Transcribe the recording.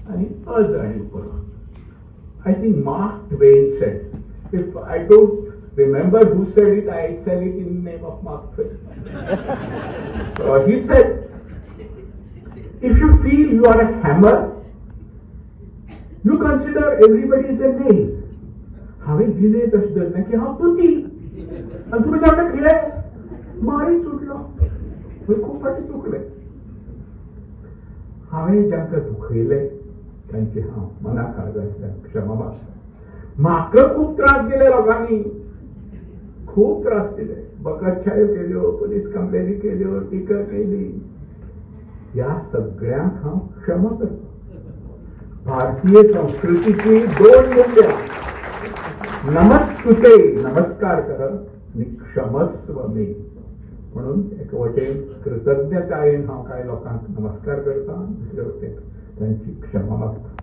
आनी अजाणीवपणा. I think Mark Twain said, if I don't remember who said it, I sell it in name of Mark Twain. He said, if you feel you are a hammer, you consider everybody is a nail. हांवें दिलें तशें धरलें की हांव तुती आनी तुमी सांगलें खिळे मारीत सुटलो. खूब फावटी चुकलें. हांवें जांकां दुखयलें तांची हांव मना काळजांतल्यान क्षमा मागता. म्हाका खूब त्रास दिले लोकांनी, खूब त्रास दिले. बकच्छायो केल्यो, पुलीस कंप्लेनी केल्यो, टिका केली. ह्या सगळ्यांक हांव क्षमा करता. भारतीय संस्कृतीची दोन मुल्यां, नमस्कुते नमस्कार करप आनी क्षमस्व मे. म्हणून एक वटेन कृतज्ञतायेन हांव कांय लोकांक नमस्कार करता, दुसरे वटेन तांची क्षमा मागता.